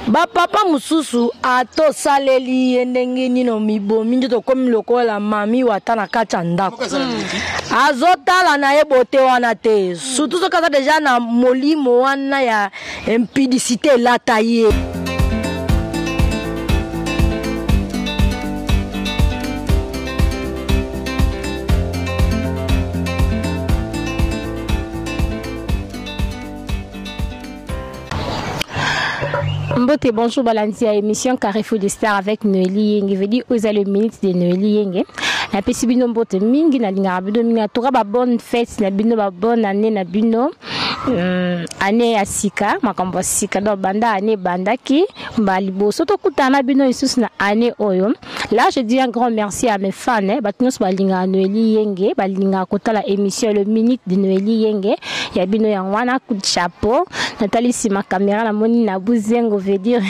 Ba papa mosusu ata osaleli ye ndenge nini omibomi nde tokomi lokola mami wata na kati ya ndako azotala na ye bote wana te surtout soki aza deja na molimo wana ya impudicité elata ye. Mbote, bonjour balandi ya émission Carrefour des Stars avec Noélie Yenge. Veut dire oza le minute de Noélie Yenge. Napesi bino mbote mingi nalingaka bino mingi. En tout cas ba bonne fête na bino ba bonne année na bino. Année ya sika, makambo ya sika. Donc banda année bandaki ba liboso tokutana bino lisusu na année oyo. Là, je dis un grand merci à mes fans, hein. Bato nyonso balingaka Noélie Yenge, balingaka kotala émission le minute de Noélie Yenge. Ya bino yango wana, coup de chapeau. Natali nsima caméra namoni na buzengo veut dire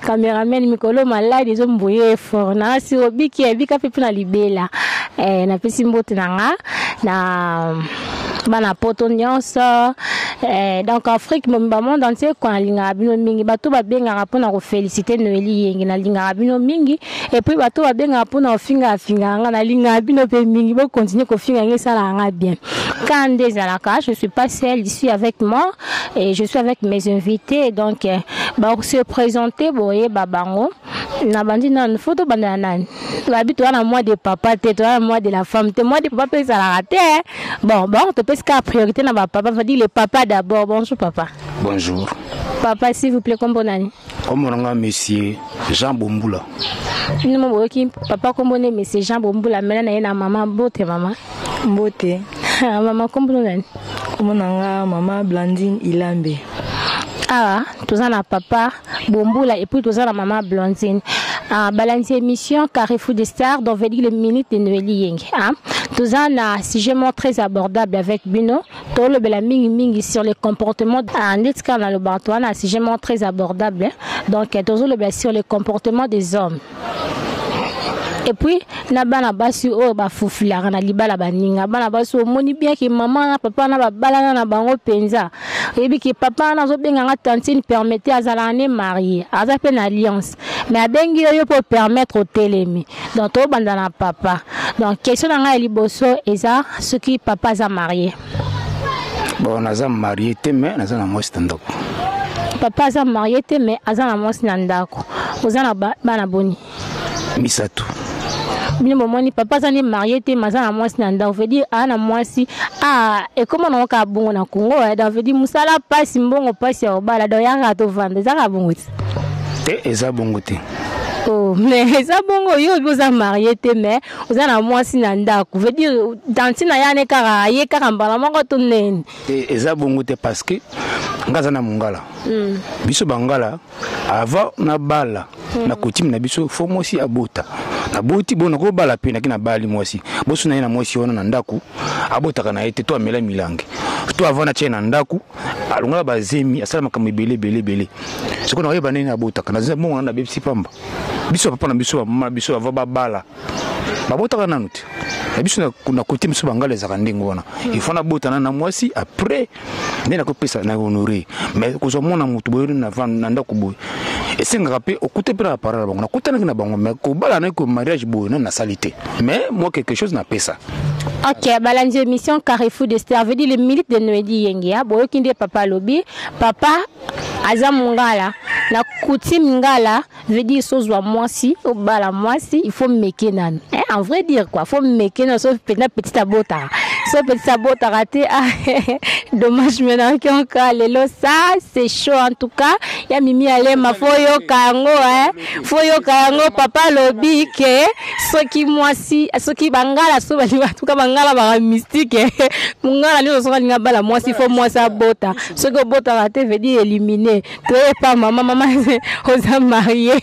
cameraman mikolo malade ezomboye fort. Na si obiki ebika pe na libela. Napesi mbote na nga na bana poto nyonso, donc Afrique mobimba, monde entier quoi, nalingaka bino mingi. Bato babengaka mpona koféliciter Noélie Yenge, nalingaka bino mingi. Et puis bato babengaka mpona kofinga afingaka nga, nalingaka bino mpe mingi. Bocontinue kofinga nga, esalaka nga bien. Quand nde ezalaka, je suis pas seule ici avec moi et je suis avec mes invités. Donc bakose présenter boyeba bango. Na bandi nanu fo tobanda na nani? Babi toza na mois de papa te, toza na mois de la femme te, mois de papa mpe ezalaka te. Bon, bon, topesi kaka priorité na bapapa, veut dire le papa d'abord. Bonjour papa. Bonjour. Papa, s'il vous plaît, kombo nani? Kombo na nga monsieur Jean Bombula. Bino mo boyoki papa kombo ne monsieur Jean Bombula, mena na ye na mama. Mbote mama. Mbote. Mama, kombo nani? Kombo na nga mama Blandine Ilambe. Awa toza na papa Bombula et puis toza na mama Blandine. Balandi émission Carrefour des Stars, donc veut dire les minutes de Noélie Yenge. Hein? Toza na sujet moko très abordable avec bino. Tolobela mingi mingi sur les comportements ndeti kaka na lobaka toza na sujet moko très abordable. Hein? Donc tozolobela sur les comportements des hommes. Et puis na bana basi oyo bafufilaka na libala baninga, bana basi omoni bien ke mama na papa na babalana na bango mpenza, oyebi ke papa wana azobenga nga tantine, permettez, azalaka ne marié, aza mpe na alliance, mais abengi yo yo mpo permettre otelemi. Donc tobanda na papa. Donc question na ngai ya liboso eza soki papa aza marié. Bon, naza marié te, mais naza na mwasi na ndako. Papa aza marié te, mais aza na mwasi na ndako. Oza na bana boni? Misato. Bino bomoni papa aza ne marié te, mais aza na mwasi na ndako, veut dire aza na mwasi. Ekoma nango kaka bongo na Congo, eh, donc veut dire mosala pasi, mbongo pasi ya kobala, donc yaka tovanda, eza kaka bongo te. Te, eza bongo te. Oh, mais eza bongo. Yo obi oza marié te, mais oza na mwasi na ndako, veut dire tantine aya ne kaka ye kaka mbala moko to neni? Te, eza bongo te, parce que nga aza na mongala. Biso bangala, avant na bala, na coutume na biso, fo mwasi abota. Naboti bo nakobala mpe naki nabali mwasi, boso na ye na mwasi wana na ndako abotaka na ye te, to amela milangi to avant natie na ndako alongola bazemi, asala makambo ebele ebele ebele. Sikoyo nakoyeba ndenge abotaka, naza mbongo na nabebisi pamba. Biso papa na biso, bamama na biso, avant babala babotaka nanu te. Na biso na kote biso bangala ezalaka ndenge wana. Il faut nabotana na mwasi, après nde nakopesa na honore. Mais kozwa mwana motu boye na ndako boye esengaka mpe okute mpe na bapara na bango, nakutanaki na bango, mais kobala na ko mariage boye nani nasali te, mais moi quelque chose napesa. Ok, balandi émission Carrefour des Stars, veut dire les minutes de Noélie Yenge, hein? Boyoki nde papa alobi, papa aza mongala, na coutume ngala, veut dire sozwa mwasi, obala mwasi, il faut meke nanu. Hein, en vrai dire quoi, faut meke nanu, sauf peut-être petit abota. Sauf petit abota raté, ah, dommage maintenant qu'on a lelo, ça c'est chaud en tout cas. Ya Mimi Alema, faut yoka yango, hein. Faut yoka yango, papa alobi ke soki mwasi, soki bangala, so balinga, en tout cas bangala ba mystique, hein. Mongala nyonso soki alinga bala mwasi, faut mwasi abota. Soki obota raté, veut dire éliminer. Toye pa mama, mama oza marié.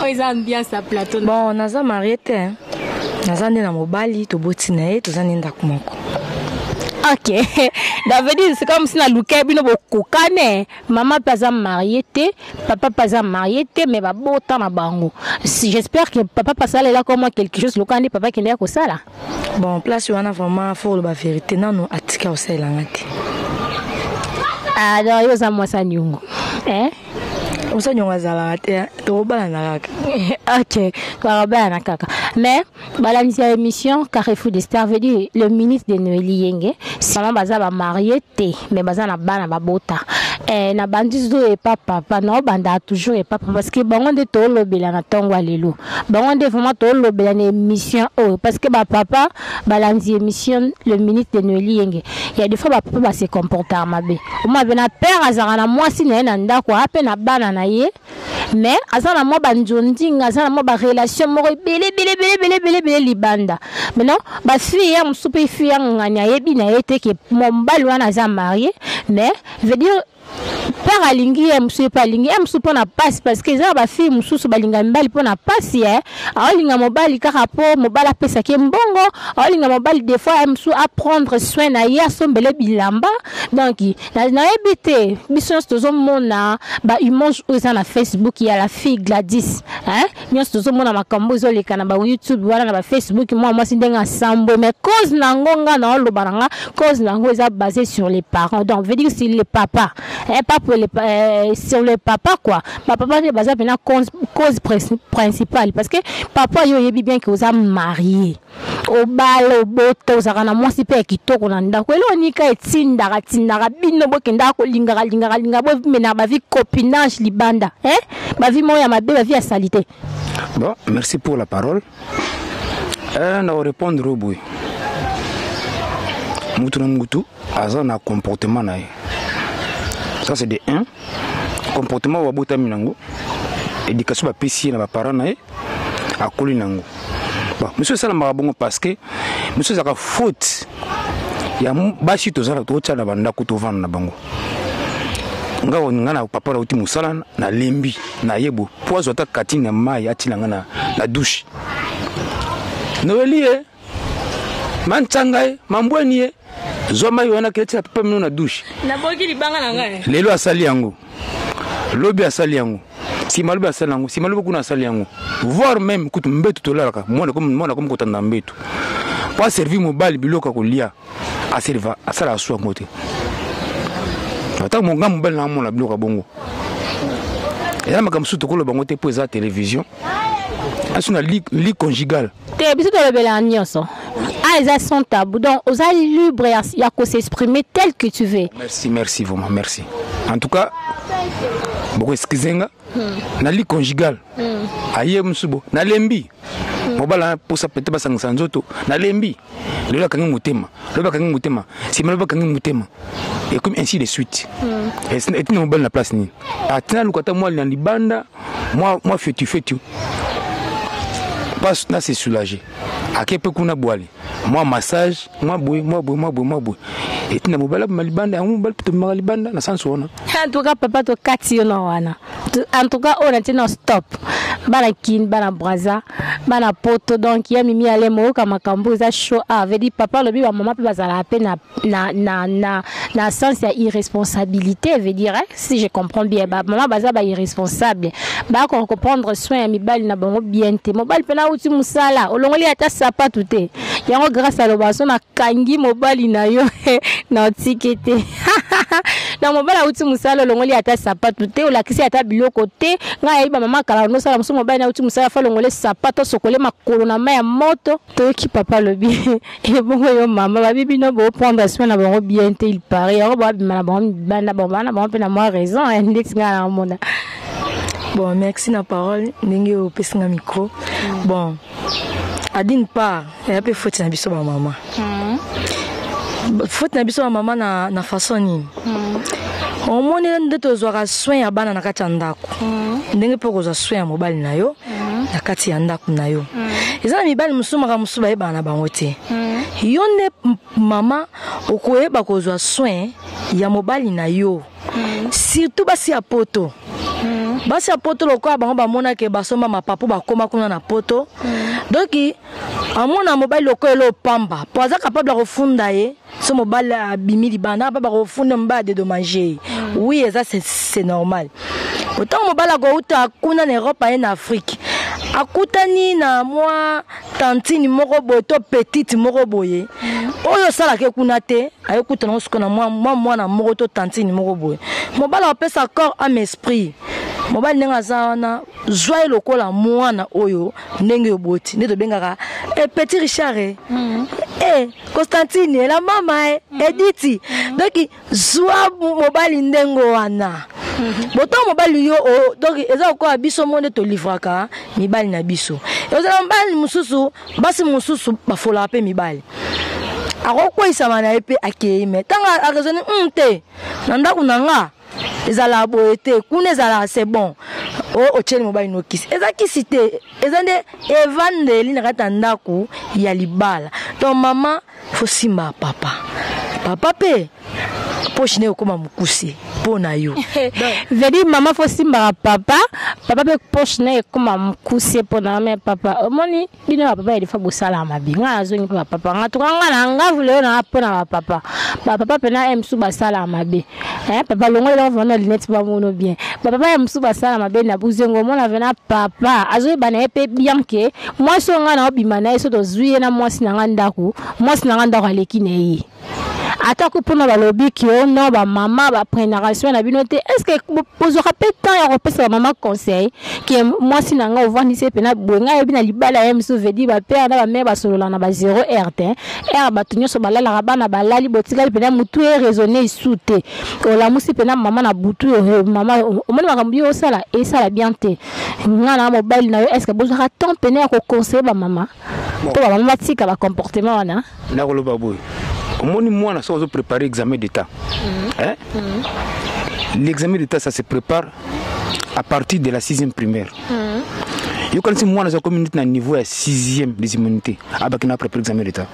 Oyo eza ambiance ya plateau. Bon, naza marié te, hein. Naza nde na mobali, toboti na ye, toza nde ndako moko. Ok. Ça veut dire c'est comme si na luka bino bokokane. Mama pe aza marié te, papa pe aza marié te, mais babota na bango. Si, j'espère que papa pasalela comme quelque chose lokandi papa kende ya kosala. Bon, place wana vraiment faut loba vérité, nanu atika kosalela nga te. Ah, donc yo oza mwasi ya niongo. Hein? Osa nyongo azalaka te, tokobalana kaka. Ok, tokobalana kaka. Mais balandi ya émission Carrefour des Stars, veut dire le ministre de Noélie Yenge, maman baza ba marié te, mais baza na bana babota. Eh, na bandi zo epa papa, na obanda toujours epa papa, parce que bango nde tolobela na ntongo ya lelo. Bango nde vraiment tolobela na émission oyo, parce que ba papa balandi émission le ministre de Noélie Yenge. Il y a des fois ba papa ba se comporter mabe. Oma bena père azaka na mwasi na ye na ndako, ape na bana na ye, mais aza na mwa banzondinga, aza na mwa ba relation moko ebele ebele ebele ebele ebele ebele libanda. Maintenant ba fille ya mosusu mpe fille ya ngani ayebi na ye te ke mobali wana aza marié, mais veut dire père alingi ye mosusu, ye mpe alingi ye mosusu mpo na pasi, parce que eza na bafille mosusu balinga mibali mpo na pasi. Ye aolinga mobali kaka mpo mobali apesaki ye mbongo, aolinga mobali des fois ye mosusu aprendre soin na ye, asombele bilamba. Donc nayebi te, biso nyonso tozomona baimage oyo eza na Facebook ya la fille Gladys, hein? Nyonso tozomona makambo ezoleka na baYouTube wana, na baFacebook, mwa mwasi ndenge asambwe. Mais cause na yango, nga na oloba na nga, cause na yango eza basé sur les parents. Donc veut dire sur les papa, hein, pas pour les, sur les papa quoi. Bapapa nde baza mpena cause principale, parce que papa, yo oyebi bien ke oza marié, obala, obota, ozalaka na mwasi mpe ya kitoko na ndako. Eloko nika etindaka tindaka bino bokendaka kolingaka lingaka lingaka, bomenaka bavie copinage libanda, eh? Bavie moko ya mabe, bavie ya saleté. Bon, merci pour la parole. Na korépondre oyo boye: mutu na mutu aza na comportement na ye. Ça, c'est de un comportement oyo babotami nango, éducation bapesi ye na baparent na ye, akoli nango. Bon, mosusu esalamaka bongo parce que mosusu ezalaka faute ya basi. Tozala totia na bandako, tovanda na bango. Nga na papa nauti mosala, nalembi, nayebo po azwa ata katine ya mai atina nga na douche. Noeli ye mantsanga ye mambweni ye, zwa mai wana, ke tia papa mino na douche. Naboki libanga na ngai. Lelo asali yango, lobi asali yango, nsima lobi asali yango, nsima lobi kuna asali yango, voire même kutu mbeto tolalaka, mwana komi kotanda mbeto po aservi mobali biloko ya kolia, aserva, asalaka su yango te. Ntango nga mobali na amona biloko ya bongo, eza makambo mosusu tokoloba bango te mpo eza télévision, asu na lit conjugal. Te, biso tolobelaka nyonso. A eza sans tabou, donc oza libre ya kos'exprimer tel que tu veux. Merci, merci, vraiment merci. En tout cas boko excuse nga. Na lit conjugal, aye mosusu bo nalembi, mobali mposa pete basangisa nzoto, nalembi. Lelo akangi motema, lobi akangi motema, nsima lobi akangi motema, ekomi ainsi de suite. Etina mobali na place nini? Atina luka ata mwa na libanda, mwa fetu fetu, pas na se soulager. Ake mpe kuna bwale, mwa massage, mwa boye, mwa boye, mwa boye, mwa boye, etina mobali abima libanda. Yango mobali mpe tobimaka libanda na sansi wana. En tout cas papa, tokati yo na wana. En tout cas oyo natie na stop. Bana Kini, bana Braza, bana Poto, donc ya mimi alemo, oyoka makambo eza chaud. A veut dire papa alobi bamama mpe bazalaka mpe na sens ya irresponsabilité, veut dire, hein, si je comprends bien, bamama baza ba irresponsable, bakoka koprendre soin ya mibali na bango bien te. Mobali mpe nauti mosala, olongoli ata sapatu te. Yango Grâce aloba so nakangi mobali na yo na otiki te. Donc mobali auti mosala, olongoli ata sapatu te, olakisi ata biloko te. Ngai ayebi bamama kala nosala mosusu, mobali nauti mosala, fa longole sapato, osokole makolo na mai ya moto. Toyoki papa alobi ebongo. Yo mama, babi bino boprendre soin na bango bien te, il paraît yango babima na bango mibanda. Bango bana bango mpe na mwa raison, ndeti ngai naomona. Bon, merci na parole ndenge opesi nga micro. Bon, à d'une part eya mpe faute na biso bamama. Faute na biso bamama na façon nini? Omoni nde tozwaka soin ya bana na kati ya ndako, ndenge mpe kozwa soin ya mobali na yo na kati ya ndako na yo. Eza na mibali mosusu, makambo mosusu bayebaka na bango te. Yo nde mama okoyeba kozwa soin ya mobali na yo, surtout basi ya Poto. Basi ya Poto, lokola bango bamonake basomba mapapu, bakóma kuna na Poto, donc amona mobali lokola elo pamba, po aza capable ya kofunda ye. So mobali abimi libanda, mpe bakofunda mobali, adédommage ye. Oui, eza c'est normal. Otango mobali akouta kuna na Europe, aye na Afrique, akutani na mwa tantine moko boye to petite moko boye oyo osalaka kuna te, ayekutana sikoyo na mwa mwana moko to tantine moko boye. Mobali apesa corps, âme, esprit. Mobali ndenge aza wana, zwa ye lokola mwana oyo ndenge oboti, nde tobengaka e petit Richard e e Constantine la mama e Editi. Donc zwa mobali ndenge wana. Boto mobali yo o, donc eza lokola biso mo nde tolivraka mibali na biso. Ezala mobali mosusu, basi mosusu bafolaka mpe mibali, akokweyisama na ye mpe akei. Me ntango araisonne te na ndako na nga ezalaka boye te, kuna ezalaka, c'est bon. O otieli mobali no kisi, eza kisi te, eza nde evandeli na kati ya ndako ya libala. Donc mama faut simba papa, papa mpe poche ne ekóma mokuse mpo na yo. Veut dire mama faut simbaka papa, papa mpe poche na ekóma mokuse mpo na yo. Me papa, omoni bino bapapa ya lifa bosalaka mabe. Ngai nazongi mpe bapapa, nga tuka nga na ngavu lelo na mpo na bapapa. Bapapa mpena ye mosusu basalaka mabe. Papa, longola eloko vana lunette, bamono bien. Bapapa ya mosusu basala mabe na buzengo. Omona vena papa azoyeba na ye mpe bien ke mwasi oyo ngai na obima na ye, so tozwi ye na mwasi na ngai ndako, mwasi na ngai ndako aleki na ye. Atako mpona balobi ke o non, bamama baprenaka soin na bino te, est ce que bozwaka mpe temps ya kopesa bamama conseil ke mwasi na ngai ovandisi ye mpena boye, ngai ayebi na libala ye mosusu? Veut dire bapère na bamère basolola na ba 0 heure te, heure bato nyonso balalaka, bana balali, botikali mpena motu eraisonne esu te. Olamusi mpena mama na butu, mama omoni makambo yo osala esala bien te, ngai na mobali na yo. Est ce que bozwaka temps pene ya koconseille bamama mpo bamama batika bacomportement wana? Nakoloba boye, omoni mwana soki azoprépare examen d'état, hein? L'examen d'état, ça se prépare à partir de la sixième primaire. Yokanisi mwana aza komi neti na niveau ya sixième des immunités, abaki na préparé examen d'état.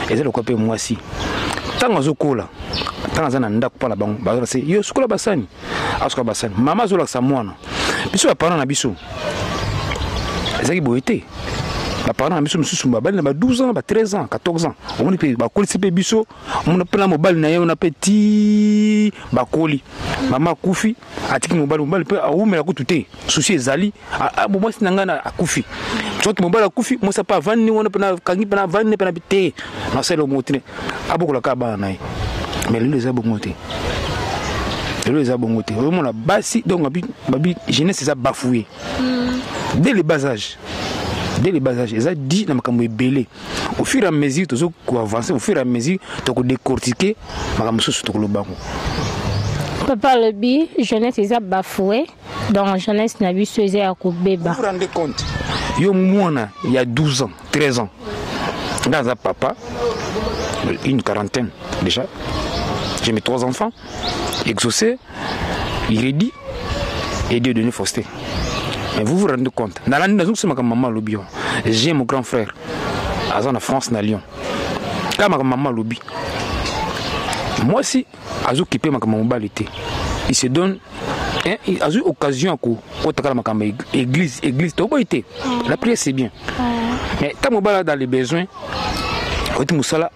Eza lokola mpe mwasi, ntango azokola, ntango aza na ndako mpa na bango, bazala se yo sukola basani, asukola basani, mama azolakisa mwana. Biso baparent na biso ezalaki boye te. Baparent na biso mosusu babali na ba 12 ans, ba 13 ans, 14 ans. Omoni mpe bakolisi mpe biso, omona mpe na mobali na ye wana mpe ti bakoli, mama akufi, atiki mobali. Mobali mpe awumela kutu te, susi ezali mwasi na ngai akufi. Soki mobali akufi, mwasi mpe avandi wana mpe nakangi mpe navandi mpe na te, nasala eloko te, abokolaka bana na ye. Mais lelo eza bongo te, lelo eza bongo te. Ozomona basi, donc babi jeunesse eza bafoué dès le bas âge, dès le bas âge. Eza di na makambo ebele. Au fur et à mesure tozo koavance, au fur et à mesure tokodécortiquer makambo mosusu, tokoloba yango. Papa alobi jeunesse eza bafoué, donc jeunesse na biso eza ya kobeba. Vous vous rendez compte, yo mwana ya 12 ans, 13 ans, nga aza papa, une quarantaine déjà, j'ai mes trois enfants, Exaucé, Iredi et Dieudonné Faustin. Mais vous vous rendez compte, nalandi nazongisamaka mama alobi wana. J'ai mon grand frère aza na France, na Lyon. Kaka makambo mama alobi, mwasi azokipe makambo ya mobali te, il se donne, hein, azwi occasion ya kokota kala makambo ya église. Église toboyi te, la prière c'est bien, mais ntango mobali aza dans les besoins, oti mosala,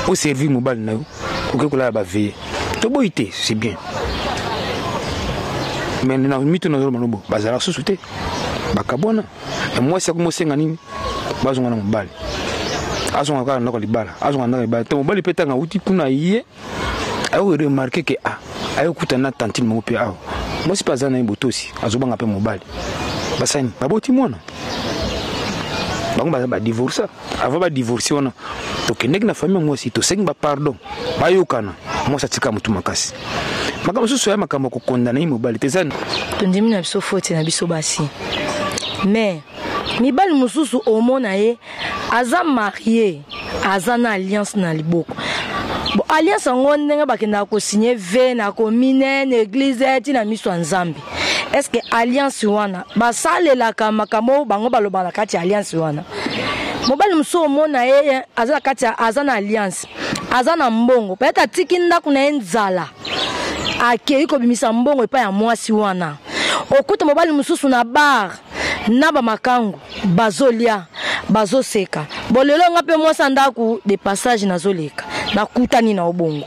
oservir mobali na yo, okoki kolala baveye, toboyi te, c'est bien. Mais na mito nazoloba nobo bazala susu te, bakabwana. Mwasi akomosenga nini? Bazonga na mobali, azonga kaka ndako libala, azonga ndako libala te. Mobali mpe ntango awuti kuna, ye ayoki remarque ke ah, ayokutana na tantine moko mpe awa. Mwasi mpe aza na ye botosi, azobanga mpe mobali. Basani baboti mwana, bango baza badivorsa. Avant badivorce wana, tokendeki na famille ya mwasi, tosengi bapardon, bayokana. Mwasi atika motu makasi. Makambo mosusu ya makambo ya kokondana ye mobali te, eza Tondimi na biso faute na biso basi, mais mibali mosusu omona ye aza marie, aza na alliance na liboko. Bon, alliance yango ndenge bakendaka kosigne ve na commune, na église, ntina miso ya Nzambe, est ce que alliance wana basalelaka makambo oyo bango balobaka na kati ya alliance wana? Mobali mosusu omona ye aza na kati, aza na alliance, aza na mbongo, peut-être atiki ndako na ye nzala, akei kobimisa mbongo epai ya mwasi wana. Okuta mobali mosusu na bar na bamakangu, bazolia, bazoseka. Bo lelo nga mpe mwasi ya ndako de passage nazoleka, nakutani na obongo,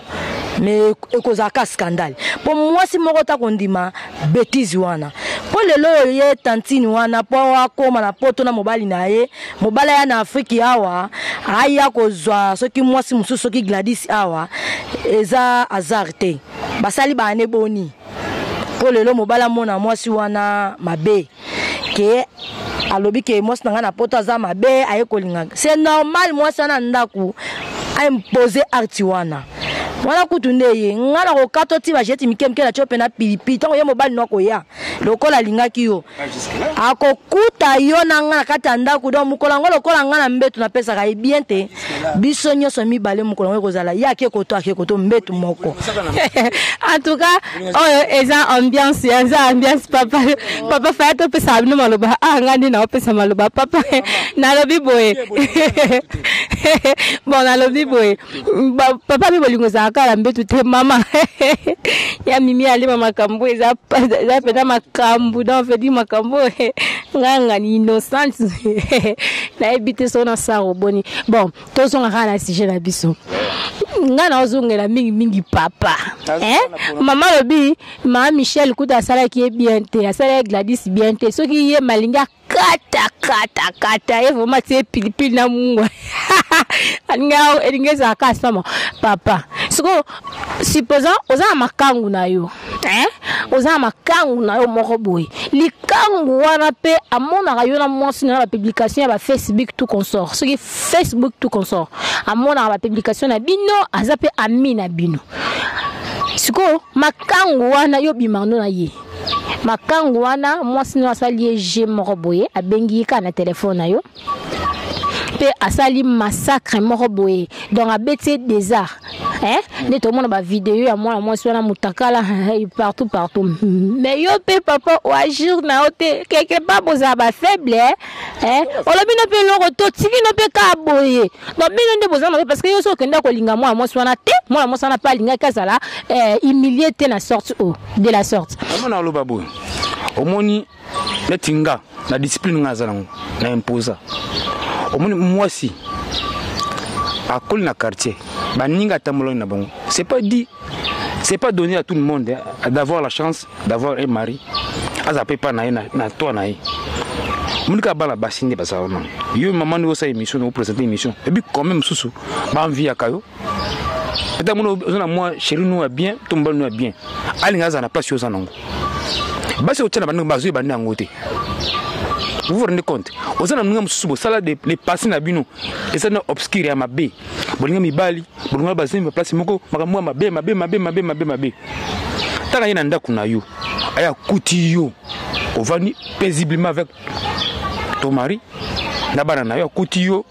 mais ekozalaka scandale mpo mwasi moko ta kondima bétise wana. Mpo lelo oyo ye tantine wana, mpo akóma na Poto na mobali na ye, mobali aya na Afrike awa, aya kozwa soki mwasi mosusu, soki Gladys awa, eza hasard te. Basali baane boni. Mpo lelo mobali amona mwasi wana mabe ke alobi ke mwasi na ngai na poto aza mabe, aye kolinga, c'est normal. Mwasi wana ndako aimpose acte wana wana kutu nde ye ngai na kokata oti bajeti mike mike na tio mpe na pilipili. Ntango ye mobali no akoya lokola alingaki yo, akokuta yo na ngai na kati ya ndako. Donc mokolo yango, lokola ngai na mbeto napesaka ye bien te, biso nyonso mibale mokolo yango ekozala ye ake koto, ake koto mbeto moko. En tout cas, oyo eza ambiance, eza ambiance. Papa, papa Faya, topesaka bino maloba. Ah, ngai nde naopesa maloba. Papa, nalobi boye, bon, nalobi boye, papa mi bolingo ezalaka kaka na mbetu te. Mama ya Mimi alema, makambo eza mpenza makambo. Donc veut dire makambo ngai ngani innocente, nayebi te so nasara oboni. Bon, tozonga kaka na sujet na biso. Ngai naozongela mingimingi papa, eh? Mama alobi mama Michel kuta asalaki ye bien te, asalaki Gladys bien te. Soki ye malingi akata kata kata ye vraiment, tie pilipili na mungwa, elingi ezalaka asama. Papa, sikoyo supposons oza na makangu na yo, eh? Oza na makangu na yo moko boye, likangu wana mpe amonaka yo na mwasi na yo na bapublication ya bafacebook tout consort. Soki Facebook tout consort, amonaka bapublication na bino, aza mpe ami na bino. Sikoyo makangu wana, yo bimaka ndo na ye, makangu wana mwasi no asali ye je moko boye, abengi ye kaka na telefone na yo mpe asali massacre moko boye, donc abeti ye désart, eh? Nde tomona bavideo ya mwana mwasi wana mutakala partout partout. Mais yo mpe papa oagir na yo te, quelque part bozala bafaible, eh? Eh? Olobi no mpe eloko to tiki no mpe kaka boye. Donc bino nde boza mabe, parce que yo so okenda kolinga mwana mwasi wana te, mwana mwasi wana mpe alingaki azala humilie te na sorte o de la sorte. Mama, aloba boye, omoni neti nga na discipline nga aza nango na imposa. Omoni mwasi akoli na quartier, baninga atambolaki na bango, c'est pas dit, c'est pas donné à tout le monde, hein, d'avoir la chance d'avoir un mari aza mpe pa na ye na toit na ye. Omoni kaka bana basi nde bazala wana. Yo mama, nde osala émission na oprésente émission, ebi quand même mosusu baenviaka yo. Peut-être mona oza na mwa chéri no ya bien to mobali no ya bien, alinga azala na place yo oza nango. Basi otia na bandenge bazoyeba nde yango te. Vous vous rendez compte, oza na moninga mosusu, bosala le passé na bino eza na obscure ya mabe, bolinga mibali, bolinga bazemi place moko, makambo ya mabe mabe mabe mabe mabe mabe. Tala ye na ndako na yo, aya kuti yo ovandi paisiblement avec ton mari na bana na yo, akuti yo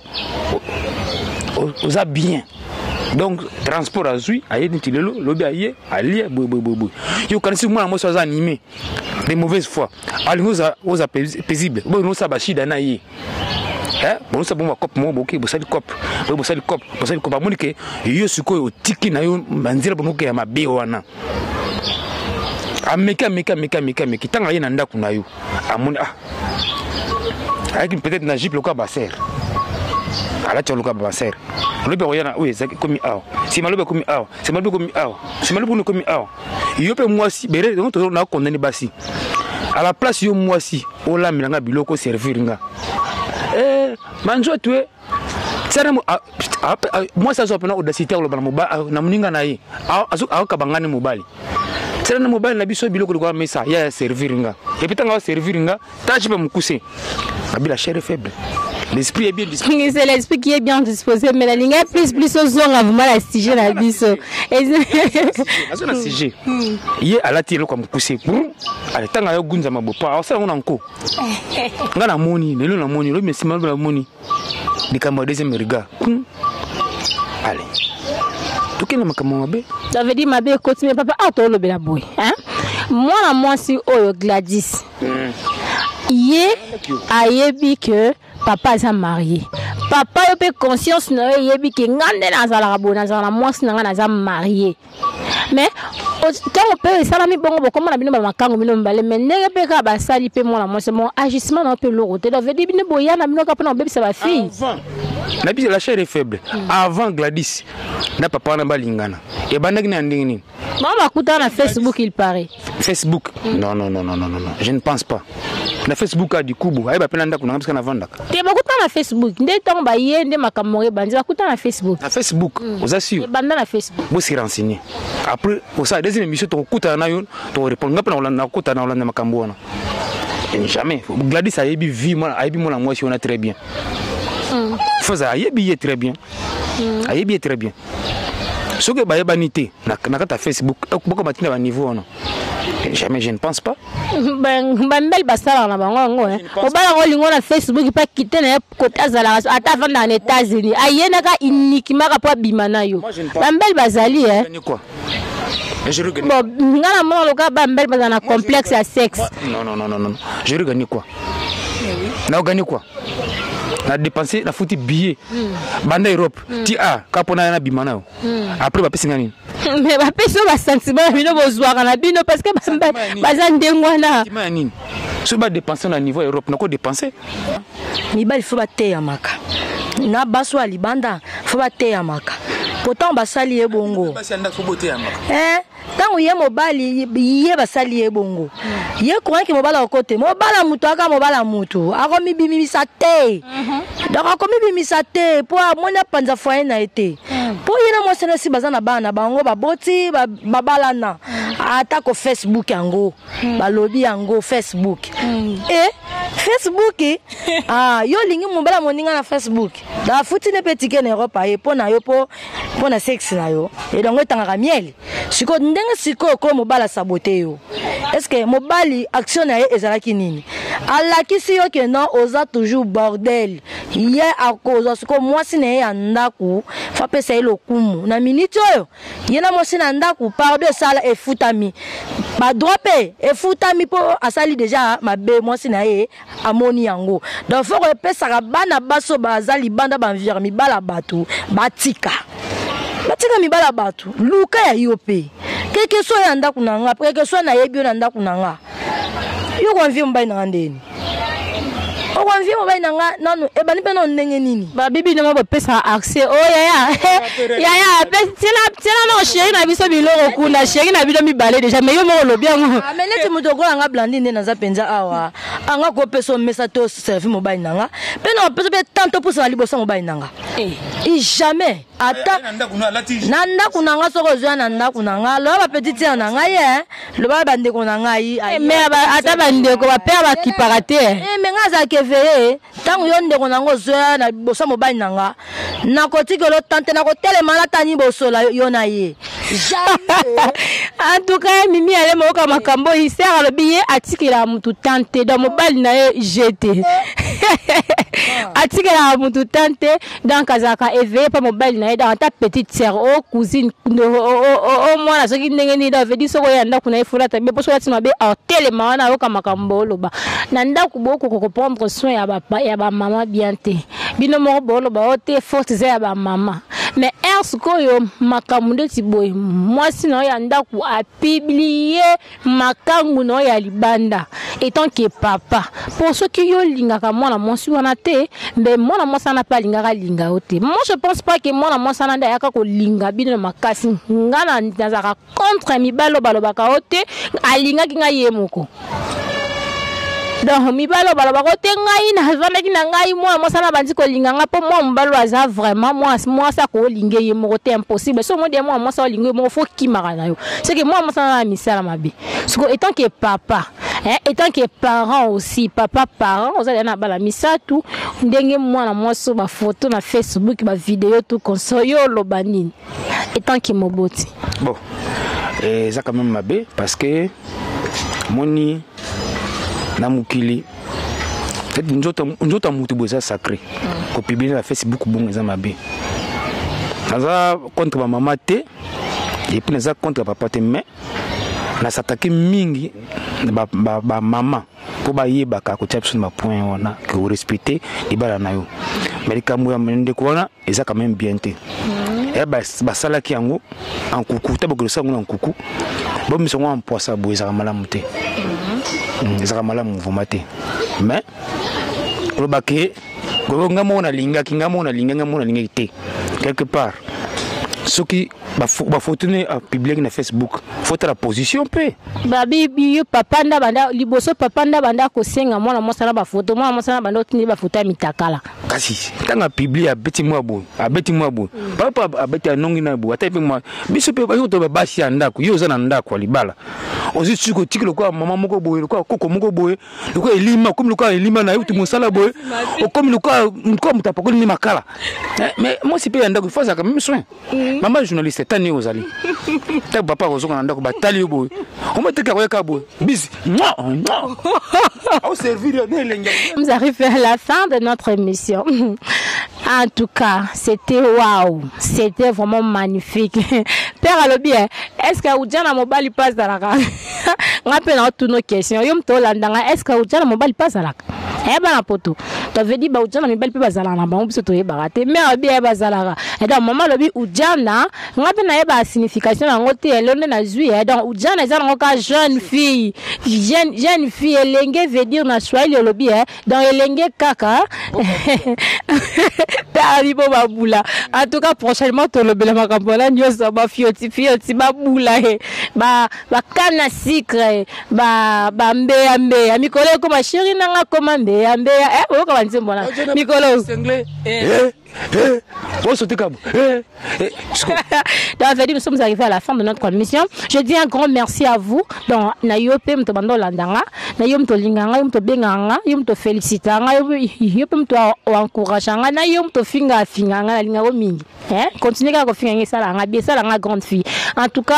oza bien. Donc transport azwi, aye neti lelo, lobi aye alie boye boye boye boye. Yo okanisi mwana mwasi aza animé de mauvaise foi, alingi oza paisible boye, osala bashida na ye, bonosa bongo bacope moko, boke bosali cope boye, bosali cope, bosali cope, amoni ke yo sikoyo otiki na yo banzela bomoke ya mabe wana. Ameki, ameki, ameki, ameki, ameki. Ntango aye na ndako na yo, amoni, ah, ayaki peut-être na jupe lokola basere, alati lokola basere. Olobi akoya na oyo ezaki ekomi awa, nsima lobi ekomi awa, nsima lobi ekomi awa, nsima lobi kuna ekomi awa. Yo mpe mwasi bere, donc nakondani basi à la place. Yo mwasi olambela nga biloko, oservir nga, manzoto e tiana. Mwasi azwa mpena audacité akoloba na moninga na ye, akokaba ngani mobali, tiana na mobali na biso biloko lokola mesa ya ya servir nga. Et puis ntango aservir nga, tâche mpe mokuse abi, la chair est faible, l'esprit est bien disposé. C'est l'esprit qui est bien disposé, mais nalinga plus plus ozonga vraiment la sujet na biso. Azo na sujet, ye alati eloko ya mokuse, ale ntango ayo gunzama bo po asala yango na nko. Nga namoni lelo, namoni lobi, nsima lobi namoni likambo ya deuxième regard. Ale tokende makambo mabe. Ça veut dire mabe ekoti. Mais papa, awa tolobela boye, mwana mwasi oyo Gladys, ye ayebi ke papa aza marié. Papa, yo mpe conscience na yo eyebi ke nga nde nazalaka boye, nazala na mwasi na nga, naza marié. Mais ntango mpe esalami bongo, bokomona bino bamakango bino mibale, mais ndenge mpe kaka basali mpe mwana mwasi mo agissement na yo mpe eloko te. Donc veut dire bino boya na bino kaka mpona kobebisa bafille. Na biso, la chair est faible. Avant Gladys na papa wana balingana, ebandaki na ndenge nini? Bango bakutana na Facebook, il paraît. Facebook? Non, non, non, non, non, non, je ne pense pas. Na Facebook a dikubu ayeba mpe na ndako na nga bisika navandaka. Te, bakuta na Facebook nde ntango baye nde makambo moko ebandi, bakuta na Facebook. Na Facebook, oza sûr? Ebanda na Facebook. Bosi renseigner, après osala deuxième émission, tokokutana na yo, tokorépondre. Nga mpe nakokutana, nakolanda makambo wana. Jamais Gladys ayebi vie mwana, ayebi mwana mwasi wana très bien. Faza ayebi ye très bien, ayebi ye très bien. Soki bayebani te na kati ya Facebook, boko batinda baniveau wana, jamais, je ne pense pas. Bambele basalaka na bango yango. Mobala yango olingo na Facebook mpe akite na ye kote azalaka, ata avandaka na États-Unis, ayenaka uniquement mpo abima na yo. Bambele bazali. Quoi? Bon, nga na mona loka bambele bazala na complexe ya sexe. Non, non, non, non, non, je regagné quoi? Na ogagné quoi? Na dépenser, na futi billet banda Europe ti a ka mpona na bima na yo, après bapesi nga nini? Mais bapesi oyo basentiment na bino bozwaka na bino, parce que baza ndenge wana. Sentiment ya nini? Soki badépense na niveau ya Europe, nako dépense. Mibali faut bateyamaka na basi oyo ya libanda, faut bateyamaka po ntango basali ye bongo, ntango ye mobali ye basali ye bongo, ye croyant mobali ako te, mobala mutu aka mobala mutu akomibimisa te. Donc akomibimisa te mpo amoni apanza foyer na ye te, mpo ye na mwasi na si baza na bana na bango, baboti, babalana. Atako Facebook yango, balobi yango Facebook e Facebook. Ah, yo olingi mobala moninga na Facebook, afuti ne mpe ticket na Europe aye mpo na yo, mpo na sexe na yo. Elongo etangaka miel. Sikoyo ndenge sikoyo ko mobali asabote yo, est ce que mobali action na ye ezalaki nini? Alakisi yo ke non, oza toujours bordel. Ye akozwa sikoyo mwasi na ye ya ndako, faut apesa ye lokumu. Na miniti oyo ye na mwasi na ndako, pardon esala efutami, badroit mpe efutami, mpo asali déjà mabe, mwasi na ye amoni yango. Donc faut koepesaka bana baso baza libanda, banviaka mibala bato, batika, batika mibala bato. Luka ya yo mpe keke so ya ndako na nga, keke so nayebi yo na ndako na nga, yo koenvier mobali na nga ndeni? Okoenvier mobali na nga nanu ebandi mpe nano ndenge nini? Babibi nongo bopesaka accès o yaya, yaya tiela nao chéri na biso biloko kuna, chéri na bino mibale déjà, mais yo moko olobi yango. Ah, mais neti moto okola nga Blandi nde naza mpenza awa, anga kopesa omesa to servi mobali na nga mpe na opesa mpe tanto pusana liboso ya mobali na nga i jamais. Ata na ndako na nga, soki ozwa na ndako na nga, loba bapetite sœur na ngai ye, loba bandeko na ngai. Mais ata bandeko, bapère bakipaka te. Mais nga azalaka éveillé. Ntango yo ndeko na ngo ozwa na liboso ya mobali na nga, nakotikela tante, nakotelema natani bosola yo na ye. Jamais. En tout cas, Mimi ale moyoka makambo iser alobi, ye atikelaka mutu tante, donc mobali na ye jete atikelaka mutu tante, donc azalaka éveillé mpa mobali na ye. Donc ata petite sœur o cousine o mwana soki ndenge nini, donc vedi soki oya ndako na ye, fulata be mpo soki alati mabe, atelema wana ayoka makambo oloba na ndako. Bokoka koprendre soin ya bamama bien te. Bino moko booloba o te, force eza ya bamama, mais heure sikoyo makambo ndeti boye, mwasi na yo ya ndako apublier makangu na yo ya libanda, étant que papa, mpo soki yo olingaka mwana mwasi wana te, mbe mwana mwasi wana mpe alingaka alinga yo te. Moi, je pense pas que mwana mwasi wana nde ayaka kolinga bino na makasi. Nga nazalaka contre mibali oyo balobaka o te alingaki ngai ye moko. Donc mibali oyo balobaka te ngai navandaki na ngai, mwana mwasi wana bandi kolinga ngai, mpo mwana mobali oyo aza vraiment mwasi akolinga ye moko te, impossible. So omodi ya mwana mwasi aolinga ye moko, faut kimaka na yo, c'est que mwana mwasi wana na misala mabe. Siko étant que papa, hein, étant que parent aussi, papa parent, ozali na bana misato, ndenge mwana mwasi oyo bafoto na Facebook, bavideo, tout consort, yo oloba nini étant que moboti? Bon, eza quand même mabe, parce que moni na mokili nzoto ya motu boye eza sacré. Kopublier na Facebook bongo eza mabe. Naza contre bamama te, et puis naza contre papa te, mais nasatake mingi bamama mpo bayebaka kotia biso na bapoint wana ke orespecte libala na yo. Mais likambo ya ndeko wana eza quand même bien te. Ya basalaki yango en nkuku te, bokende osala yango na nkuku, bomisa yango en poisa boye, ezalaka malamu te. Ezalaka malamu vraiment te. Mais koloba ke nga moko nalingaki, nga moko nalingaki, nga moko nalingaki te, quelque part soki Bafoto ne apubliaki na Facebook, fotala position mpe. Babi yo papa nda banda liboso, papa nda banda kosenga mwana mwasi na bafoto, mwana mwasi na banda otindi bafoto ya mitakala. Kasi ntango apublie, abeti mwa boye, abeti mwa boye, papa abeti, anongi na boye, ata mpe mwa biso mpe bayoto basi ya ndako. Yo oza na ndako ya libala, ozwi suki, otiki lokola mama moko boye, lokola koko moko boye, lokola elima, okomi lokola elima na ye mosala boye, okomi lokola moto apakoli nde makala. Mais mwasi mpe ya ndako ifo azalaka même soin. Mama journaliste, tani yo ozali, ntango papa akozoka na ndako, batali yo boye, omateki akoyaka boye bisi aoservir yo na elenge. Nous arrivons à la fin de notre émission. En tout cas, c'était waouh, c'était vraiment magnifique. Père alobi, est-ce que ujana mobali pas azalaka? Nga mpe na otuna question, yo moto olandanga, est ce que ujana mobali pas azalaka? Eyeba na poto, ça veut dire baujana mibali mpe bazalaka na bango, biso toyebaka te. Mais alobi ye bazalaka. Donc mama alobi ujana, nga mpe nayeba signification yango te, elo nde nazwi. Donc ujana eza nango ka jeune fille, jeune fille, elenge veut dire na Swahili olobi. Donc elenge kaka tali bo babula. En tout cas, prochainement tolobela makambo wana nyonso, bafioti fioti, babula ye, bakana sucre, bambeya mbeya. Mikolo ekoma chéri nanga koma mbeya mbeya, oyoka banzembo wana mikolo. Osote kabo. Donc, nous sommes arrivés à la fin de notre émission. Je dis un grand merci à vous. Donc, na yo pe moto bando landanga, na yo moto linganga, yo moto benganga, yo moto félicitanga, yo pe moto encourageanga, na yo moto finga finganga, na lingako mingi. Hein? Continuez à finga, ça la bien, ça la grande fille. En tout cas,